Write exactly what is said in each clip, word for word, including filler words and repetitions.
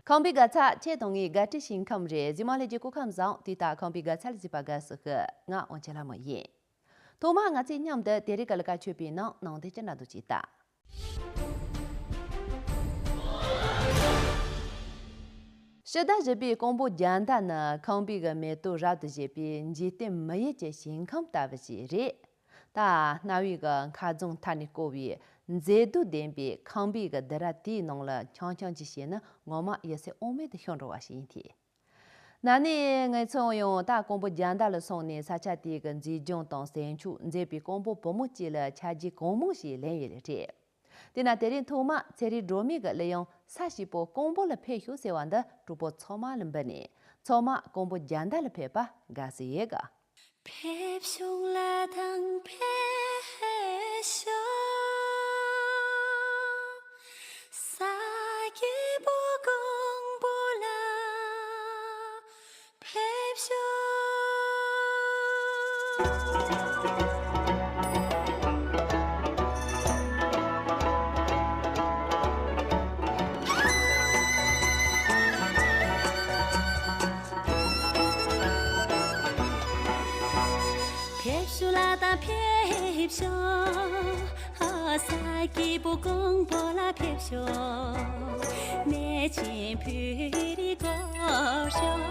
ཁམས་པའི་དགའ་ཚལ་ཁྱེད་དང་ངའི་དགའ་སྤྲོའི་ཞིང་ཁམས་རེད། གཟིགས་མོ་ལྷན་རྒྱས་སྐུ་ཁམས་བཟང་། དུས་ལྟར་ཁམས་པའི་དགའ་ཚལ་གཟིགས་པར་དགའ་བསུ་ཞུ། ང་དབང་ཆེན་ལྷ་མོ་ཡིན། ཐོག་མར་ང་ཚོས་མཉམ་དུ་དེ་རིང་གི་ལས་ཀ་མཆོད་པའི་ནང་ནང་དོན་ཅིག་ལ་འདུག་ཅིག་ལྟ། ཕྱི་ཟླ་བཞི་པའི་རྐང་པོ་བརྒྱ་ཟླ་ནི་ཁམས་པའི་གི་མེ་ཏོག་རབ་ཏུ་བཞད་པའི་འཇིག་རྟེན་མི་ཡུལ་གྱི་ཞིང་ཁམས་ལྟ་བུ་ཞིག་རེད། ད་སྣང་བའི་གི་མཁའ་རྫོང་མཐའ་ནས་བསྐོར་བའི་མཛེས་སྡུག་ལྡན་པའི་ཁམས་པའི་གི་ལྡུམ་ར་དེའི་ནང་ལ་འཆམ་འཆམ་ཅིག་བྱས་ན་ངོ་མ་ཡིད་སེམས་དབང་མེད་དུ་ཤོར་འགྲོ་བ་ཞིག་ཡིན་ཏེ། ན་ནིང་ངེད་ཚོ་ཡང་ད་རྐང་པོ་བརྒྱ་ཟླ་ལ་སོང་ནས་ས་ཆ་དེའི་གི་མཛེས་ལྗོངས་དང་ཟས་མཆོག་མཛེས་པའི་རྐང་པོ་བུ་མོ་གཅིག་ལ་ཆ་རྒྱུས་གང་མང་ཞིག་ལེན་ཡོད་ལེ་རེད། དེས་ན་དེ་རིང་ཐོག་མར་ཚེ་རིང་སྒྲོལ་མའི་གི་གླུ་དབྱངས་ས་ཞིག་པོ་རྐང་པོ་ལ་ཕེབས་ཤོག་ཟེར་བ་འདི་གྲོགས་པོ་ཚང་མ་ལ་འབུལ་ནས་ཚང་མ་རྐང་པོ་བརྒྱ་ཟླ་ལ་ཕེབས་པ་དགའ་བསུ་ཡོད་གི། ཕེབས་ཤོག་ལྷ་དང་ཕེབས་ཤོག་ས་སྐྱིད་པོ་རྐང་པོ་ལ་ཕེབས་ཤོག་ཕེབས་ཤོག་ལྷ་དང་ཕེབས་ཤོག་ས་སྐྱིད་པོ་རྐང་པོ་ལ་ཕེབས་ཤོག་གནས་ཆེན་བོད་རིགས་སྐོར་ཤོག་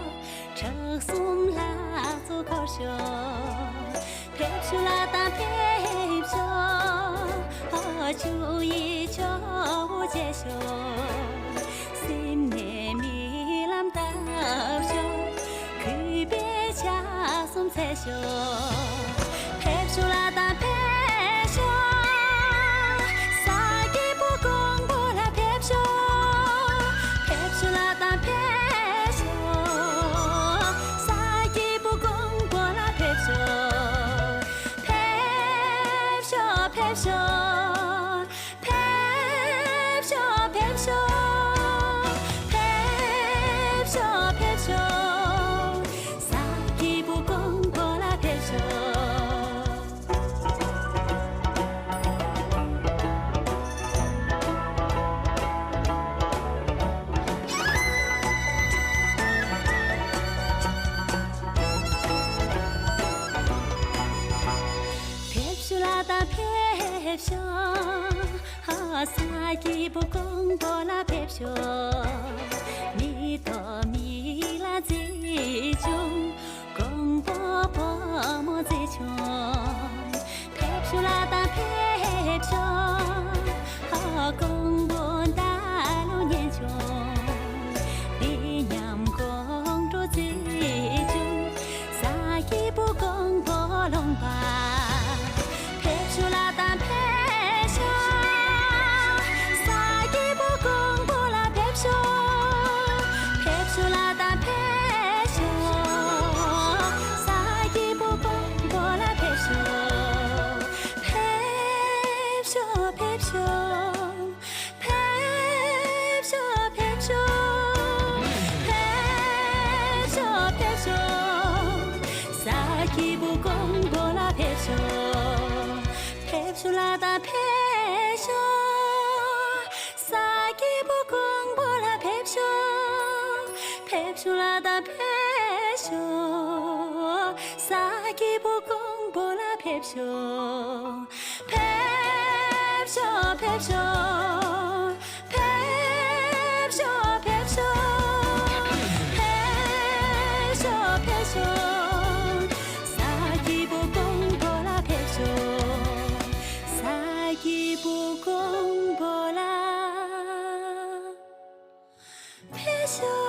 ཁྲག་གསུམ་ལྷ་ཚོགས་འཁོར་ཤོག་ཕེབས་ཤོག་ལྷ་དང་ཕེབས་ཤོག་ཆུ་ཡི་ཆུ་བོ་རྒྱས་ཤོག་སེམས་ནས་རྨི་ལམ་བཏབ་ཤོག་གུས་པས་ཕྱག་གསུམ་འཚལ་ཤོག་ཕེབས་ཤོག་ལྷ་དང་ཕེབས་ཤོག་ས་སྐྱིད་པོ་རྐང་པོ་ལ་ཕེབས་ཤོག་ཕེབས་ཤོག་ལྷ་དང་ཕེབས་ཤོག་ས་སྐྱིད་པོ་རྐང་པོ་ལ་ཕེབས་ཤོག་ཕེབས་ཤོག་ཕེབས་ཤོག་ཕེབས་ཤོག་ཕེབས་ཤོག་ཕེབས་ཤོག་ཕེབས་ཤོག་ས་སྐྱིད་པོ་རྐང་པོ་ལ་ཕེབས་ཤོག་ཕེབས་ཤོག་ལྷ་དང་ཕེབས་ཤོག་ས་སྐྱིད་པོ་རྐང་པོ་ལ་ཕེབས་ཤོག་མེ་ཏོག་མིག་ལ་མཛེས་ལྗོངས་རྐང་པོ་བུ་མོ་མཛེས་ཆུང་ཕེབས་ཤོག་ལྷ་དང་ཕེབས་ཤོག་རྐང་པོ་ཟླ་གློ་སྙན་ཆུང་ལས་ཉམས་དགོང་དྲོ་མཛེས་ཆུང་ས་སྐྱིད་པོ་རྐང་པོ་ལུང་པ། ཕེབས་ཤོག་ལྷ་དང་ཕེབས་ཤོག་ས་སྐྱིད་པོ་རྐང་པོ་ལ་ཕེབས་ཤོག་ཕེབས་ཤོག་ལྷ་དང་ཕེབས་ཤོག་ས་སྐྱིད་པོ་རྐང་པོ་ལ་ཕེབས་ཤོག་ཕེབས་ཤོག་ཕེབས་ཤོག་ཕེབས་ཤོག་ཕེབས་ཤོག་ཕེབས་ཤོག་ཕེབས་ཤོག་ས་སྐྱིད་པོ་རྐང་པོ་ལ་ཕེབས་ཤོག་ཕེབས་ཤོག་ལྷ་དང་ཕེབས་ཤོག་ས་སྐྱིད་པོ་རྐང་པོ་ལ་ཕེབས་ཤོག་ཕེབས་ཤོག་ལྷ་དང་ཕེབས་ཤོག་ས་སྐྱིད་པོ་རྐང་པོ་ལ་ཕེབས་ཤོག་ཕེབས་ཤོག་ཕེབས་ཤོག་ཕེབས་ཤོག་ཕེབས་ཤོག་ཕེབས་ཤོག་ཕེབས་ཤོག་ས་སྐྱིད་པོ་རྐང་པོ་ལ་ཕེབས་ཤོག་ས་སྐྱིད་པོ་རྐང་པོ་ལ་ཕེབས་ཤོག་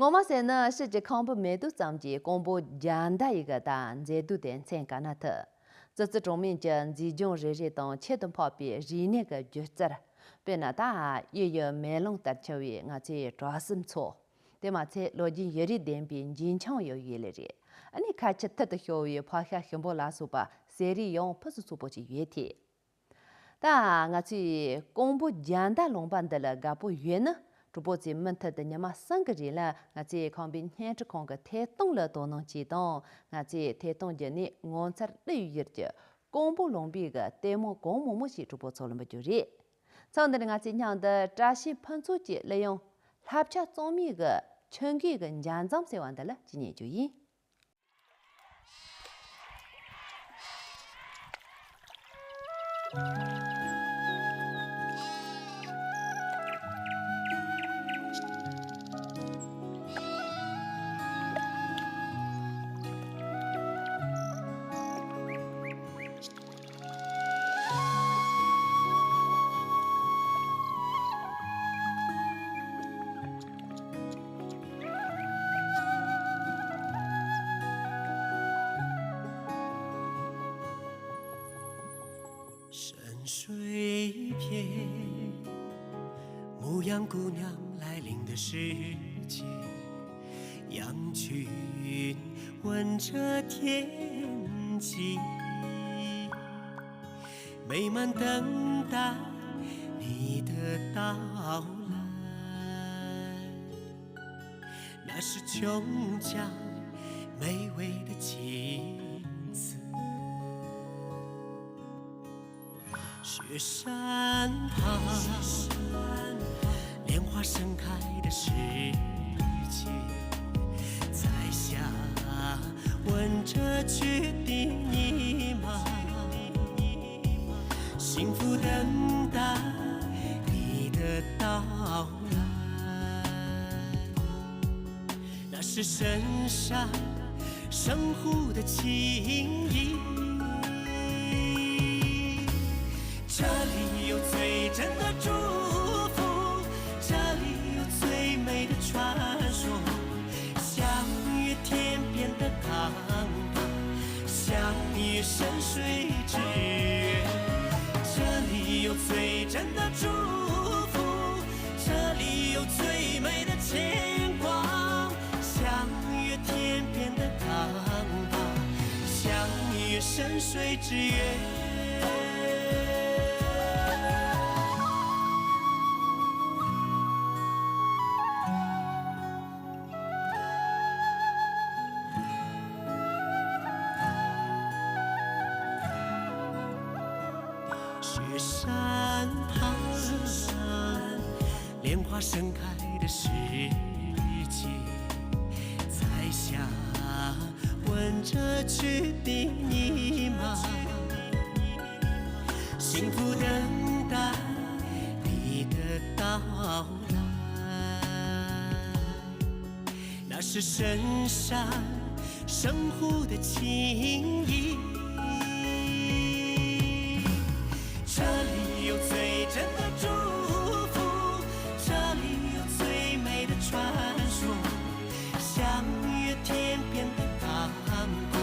གོང་མ་ཟེར་ནི་ཕྱི་གྱི་ཁང་བུ་མེ་དུ་ཙམ་གྱིས་ཀོང་པོ་རྒྱ་མདའ་ཡི་གི་དང་མཛེས་སྡུག་དེ་མཚོན་དཀའ་ན་ཐུ། ཙི་ཙི་གྲོང་མིན་གྱི་མཛེས་ལྗོངས་རེ་རེ་དང་ཁྱད་དུ་འཕགས་པའི་རིག་གནས་ཀྱི་སྒྱུ་རྩལ། དཔེར་ན་ད་གཡུ་ཡི་མེ་ལོང་ལྟར་འཁྱིལ་བའི་ང་ཚོའི་གྲོ་གསེབ་མཚོ། དེ་མ་ཚད་ལོ་རྒྱུས་ཡུན་རིང་ལྡན་པའི་མཇིང་ཆང་ཡོད་ཡུལ་ལེ་རེད། ཨ་ནི་ཁ་ཆུ་ཐིར་དུ་ཤོར་བའི་ཕ་ཤ་ཞིམ་པོ་ལ་སོགས་པ་ཟས་རིགས་ཡང་ཕུན་སུམ་ཚོགས་པོ་ཅིག་ཡོད་དེ། ད་ང་ཚོས་ཀོང་པོ་རྒྱ་མདའ་ལུང་པ་འདི་ལ་དགའ་པོ་ཡོད་ན། གྲོགས་པོ་ཚོས་མུ་མཐུད་དུ་ཉི་མ་གསུམ་གྱི་རིང་ལ་ང་ཚོའི་ཁང་པའི་བརྙན་འཕྲིན་ཁང་གི་ཐད་གཏོང་ལ་དོ་སྣང་གྱིས་དང་། ང་ཚོའི་ཐད་གཏོང་བརྒྱུད་ནས་ངོ་མཚར་ཀླུ་ཡུལ་གྱི་ཀོང་པོ་ལུང་པའི་གི་ལྟད་མོ་གང་མང་མང་ཞིག་གྲོགས་པོ་ཚོར་ལ་འབུལ་རྒྱུ་རེད། མཚམས་འདིར་ང་ཚོས་མཉམ་དུ་བཀྲ་ཤིས་ཕུན་ཚོགས་ཀྱི་གླུ་དབྱངས་ལྷ་བྱ་གཙང་མའི་གི་ཆུ་འགོའི་གི་འཇའ་འཛོམས་ཟེར་བ་འདི་ལ་ཅིག་ཉན་རྒྱུ་ཡིན། 山水片，牧羊姑娘来临的时节，羊群吻着天际，美满等待你的到来。 那是琼浆美味的青丝。雪山旁，莲花盛开的时节，彩霞吻着雪的呢喃，幸福等待你的到来。 那是深山深湖的情谊。这里有最真的祝福，这里有最美的传说。相约天边的港吧，相约山水之约。这里有最真的祝福， 这里有最美的牵挂，相约天边的港吧，相约山水之约。 雪山旁，莲花盛开的时节，彩霞吻着雪的呢喃，幸福等待你的到来。 那是深山深湖的情谊。这里有最真的祝福，这里有最美的传说。相约天边的港吧，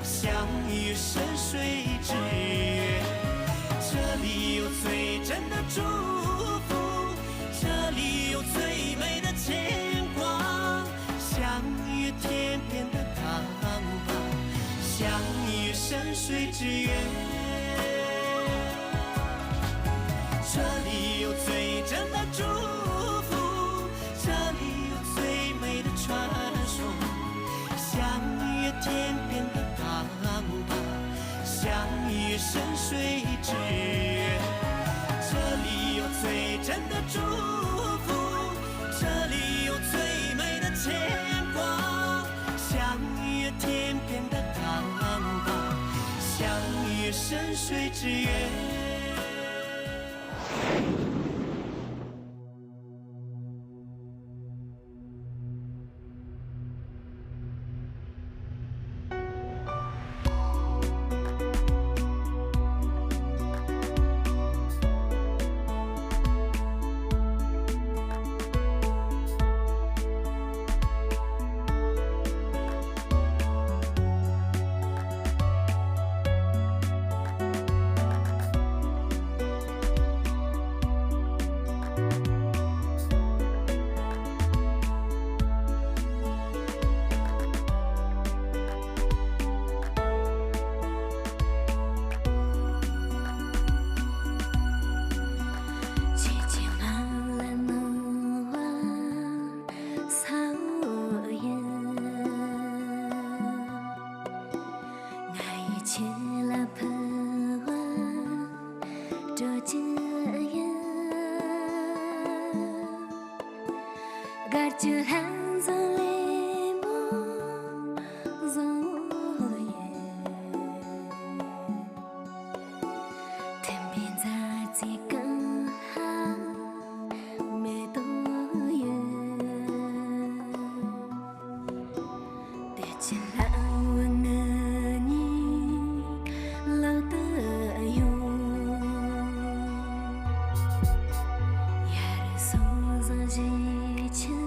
相约山水之约。这里有最真的祝福， 这里有最美的牵挂，相约天边的港吧，相约山水之约。这里有最真的祝福，这里有最美的传说，相约天边的港吧， 相约山水之约。这里有最真的祝福，这里有最美的牵挂，相约天边的港吧，相约山水之约。 ད་ ཀྱི་ལྷ་འཛིན་ལེབ་མོ་བཟང་བོ་ཡིན། མཐུན་པའི་མཛའ་བརྩེ་གང་ཧ་མེ་ཏོག་ཡིན། དེ་ཕྱིར་ལྷ་བུ་ང་གཉིས་ལག་ཏུ་ཡོང་། ཡར་སོང་ཟིང་བཞེས་ཆེན་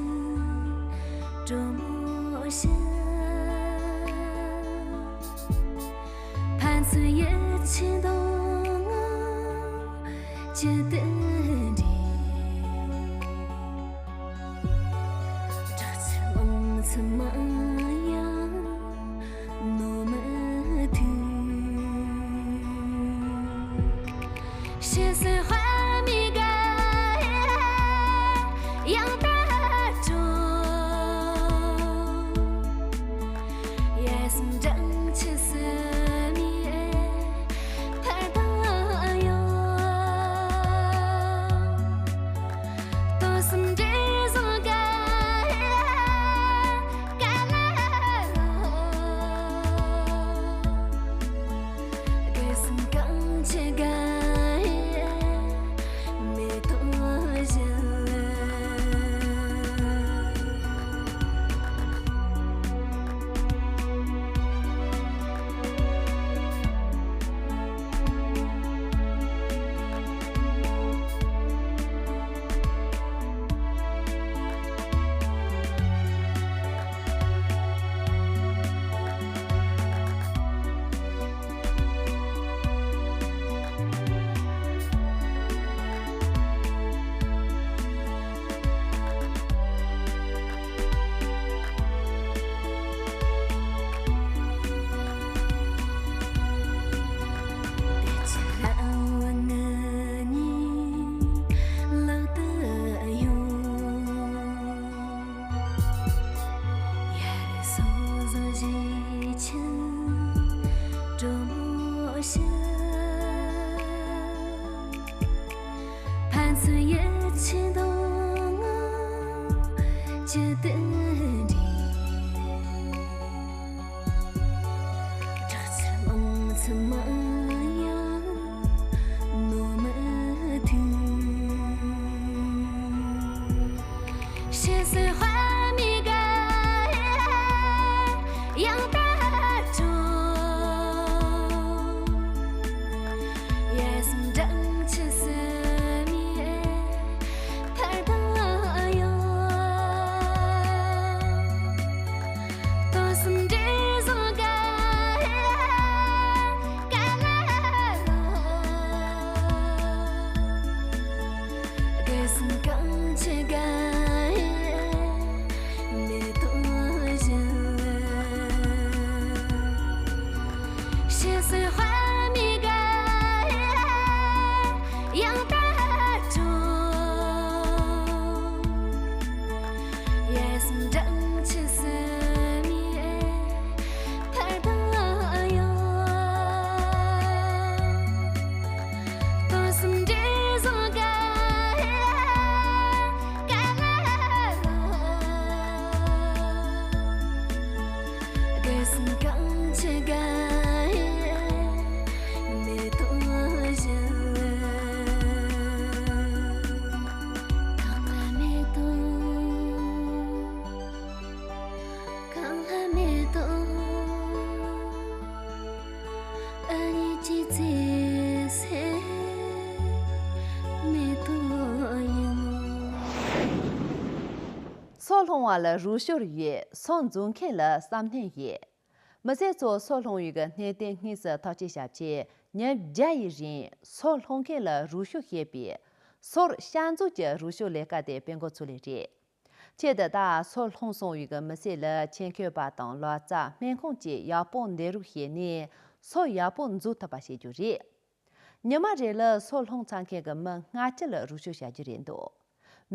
གྲོ་མོ་བཞིན། ཕན་ཚུན་ཡིད་ཆེས་འདང་ངོ་ཇི་ལྟར་འདྲེས། བྲག་ཅར་ལང་ཚོ་མང་ཡང་ནོར་མི་ཐུབ། ཕྱི་སོས་དཔག་མེད་དགའ་ཡང་དག་སྤྲོ། ཡ་སེམས་སྦྲང་ཆུ་སུ་མི་ཕར་དང་ཡང་། ལྟོ་སེམས་འདྲེས་བཟང་དགའ་ཡ་དགའ་ལ་རོ། དགའ་སེམས་གང་ཆེ་དགའ་ཡ་མེ་ཏོག་བཞིན། ཡར་སོང་ཟིང་བཞེས་ཆེན་གྲོ་མོ་བཞིན། ཕན་ཚུན་ཡིད་ཆེས་འདང་ངོ་ཇི་ལྟར་འདྲེས། བྲག་ཅར་ལང་ཚོ་མང་ཡང་ནོར་མི་ཐུབ། ཕྱི་སོས་དཔག་མེད་དགའ་ཡང་དག་སྤྲོ། ཡ་སེམས་སྦྲང་ཆུ་སུ་མི་ཕར་དང་ཡང་། ལྟོ་སེམས་འདྲེས་བཟང་དགའ་ཡ་དགའ་ལ་རོ། དགའ་སེམས་གང་ཆེ་དགའ་ཡ་མེ་ཏོག་བཞིན། ཕྱི་སོས་དཔག་མེད་དགའ་ཡ་ཡང་དག་སྤྲོ། ཡ་སེམས་སྦྲང་ཆུ་སུ་མི་ཕར་དང་ཡང་། ལྟོ་སེམས་འདྲེས་བཟང་དགའ་ཡ་དགའ་ལ་རོ། དགའ་སེམས་གང་ཆེ་དགའ་ཡ་མེ་ཏོག་བཞིན། གངས་ལྷ་མེ་ཏོག་གངས་ལྷ་མེ་ཏོག་ཨ་ནི་ཅི་ཚེ་སེ་མེ་ཏོག་ཡིན་ནོ། སོ་སློང་བ་ལ་རུ་ཤོར་ཡོད། སོ་འཛུགས་མཁན་ལ་བསམ་ནན་ཡོད། མི་སེར་ཚོ་སོ་སློང་བའི་གི་གནད་དོན་དངོས་སུ་ཐག་གཅོད་བྱ་ཆེད་ཉིན་བརྒྱ་ཡི་རིང་སོ་སློང་མཁན་ལ་རུ་ཤོག་ཞེས་པའི་སོར་གཤག་འཛུགས་ཀྱི་རུ་ཤོག་ལས་ཀ་དེ་སྤེལ་འགོ་ཚུགས་ལེ་རེད། ཆེད་དུ་ད་སོ་སློང་སོང་བའི་གི་མི་སེར་ལ་ཁྱད་མཁས་པ་དང་ལོ་ཙཱ་སྨན་ཁང་བཅས་ཡག་པོ་འདེམས་རོགས་བྱས་ནས་སོ་ཡག་པོ་འཛུགས་ཐུབ་པ་བྱེད་རྒྱུ་རེད། ཉི་མ་རེ་ལ་སོ་སློང་ཚར་མཁན་གྱི་མི་ལྔ་བཅུ་ལ་རུ་ཤོག་བྱ་རྒྱུ་རེད་འདུག་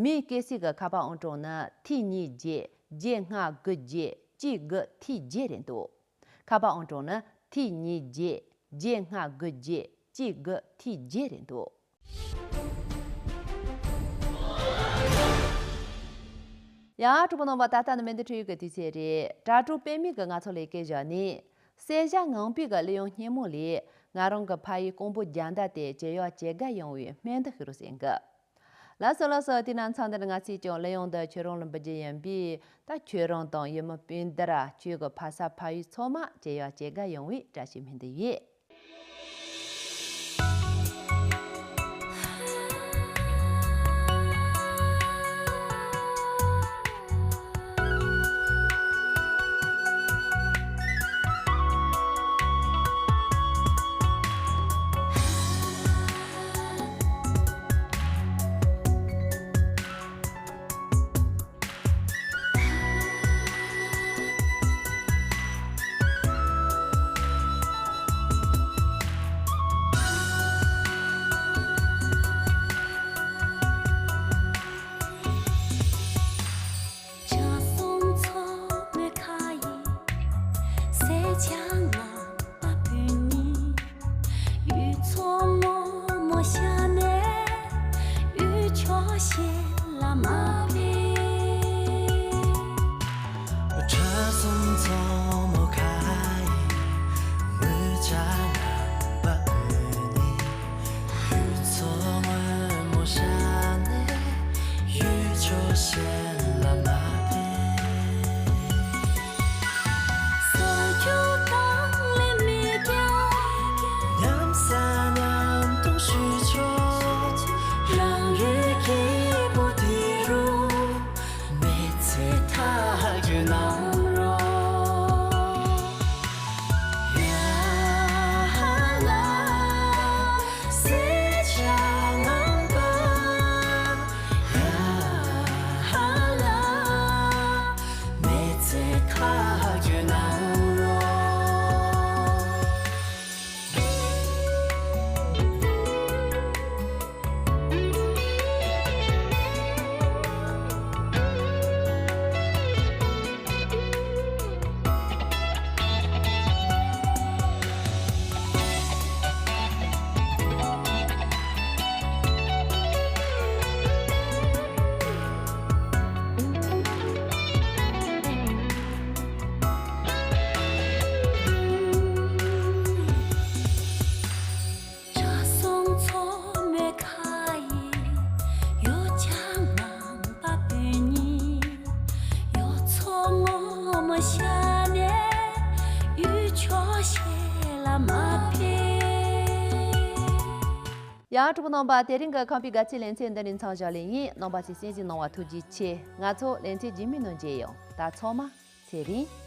མིའི་སྐྱེ་སྲིད་ཀྱི་ཁ་པར་ཨང་གྲངས་ནི་ཐིག་གཉིས་བརྒྱད་བརྒྱད་ལྔ་དགུ་བརྒྱད་གཅིག་དགུ་ཐིག་བརྒྱད་རེད་འདུག་ཁ་པར་ཨང་གྲངས་ནི་ཐིག་གཉིས་བརྒྱད་བརྒྱད་ལྔ་དགུ་བརྒྱད་གཅིག་དགུ་ཐིག་བརྒྱད་རེད་འདུག་ཡང་གྲོགས་པོ་རྣམ་པ། ད་ལྟ་ནི་མེ་མདའ་འཕྲུལ་ཡུལ་གྱི་དུས་ཚོད་རེད། དྲ་གྲོགས་པད་མ་གིས་ང་ཚོ་ལ་སྐད་བཞག་ནས། གསལ་བྱ་ངང་པའི་གི་གླུ་དབྱངས་སྙན་མོ་ལས། ང་རང་གི་ཕ་ཡུལ་ཀོང་པོ་རྒྱ་མདའ་དེ་ཇེ་ཡག་ཇེ་དགའ་ཡོང་བའི་སྨོན་འདུན་ཞུ་རོགས་ཟེར་གི། ལགས་སོ་ལགས་སོ། དེ་ན་མཚམས་འདིར་ང་ཚོས་ཀྱང་གླུ་དབྱངས་འདི་ཁྱོད་རང་ལ་འབུལ་རྒྱུ་ཡིན་པས། ད་ཁྱོད་རང་དང་ཡུལ་མི་སྤུན་ཟླ་ར་ཁྱོད་ཀྱི་ཕ་ས་ཕ་ཡུལ་ཚང་མ་ཇེ་ཡག་ཇེ་དགའ་ཡོང་བའི་བཀྲ་ཤིས་སྨོན་འདུན་ཡོད། ཡང་གྲོགས་པོ་རྣམ་པ། དེ་རིང་གི་ཁམས་པའི་དགའ་སྐྱིད་ལེ་ཚན་འདི་ནས་མཚམས་བཞག་ལེ་ཡིན། རྣམ་པ་ཚོས་གསན་གཟིགས་གནང་བ་ཐུགས་རྗེ་ཆེ། ང་ཚོ་ལེ་ཚན་རྗེས་མའི་ནང་མཇལ་ཡོང་། ད་ཚང་མ་ཚེ་རིང་།